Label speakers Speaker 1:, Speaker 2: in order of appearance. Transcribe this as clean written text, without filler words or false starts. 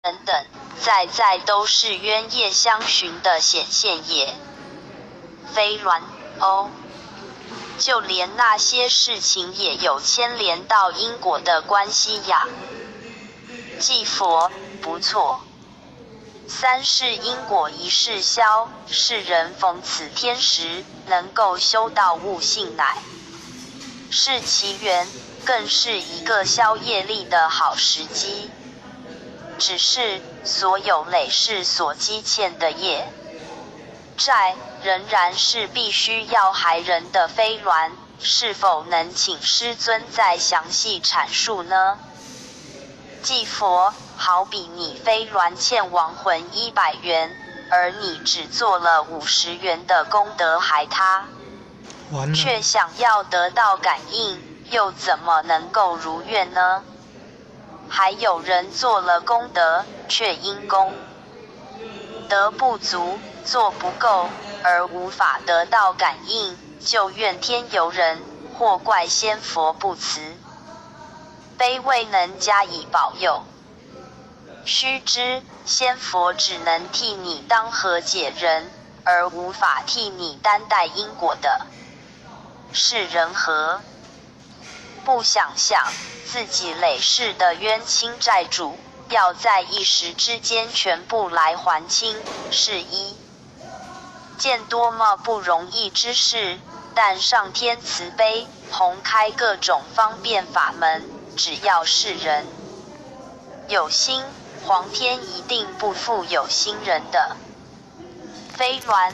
Speaker 1: 等等，在在都是冤业相寻的显现也。飞鸾，哦，就连那些事情也有牵连到因果的关系呀。济佛，不错。三世因果一世消，世人逢此天时，能够修到悟性乃是其缘，更是一个消业力的好时机。只是所有累世所积欠的业债，仍然是必须要还人的。飞鸾，是否能请师尊再详细阐述呢？济佛，好比你飞鸾欠亡魂100元，而你只做了50元的功德还他，却想要得到感应，又怎么能够如愿呢？还有人做了功德，却因功德不足，做不够，而无法得到感应，就怨天尤人，或怪仙佛不慈悲未能加以保佑。须知，仙佛只能替你当和解人，而无法替你担待因果的。是人何不想想，自己累世的冤亲债主，要在一时之间全部来还清，是一件多么不容易之事。但上天慈悲，宏开各种方便法门，只要是人有心，皇天一定不负有心人的。飞鸾。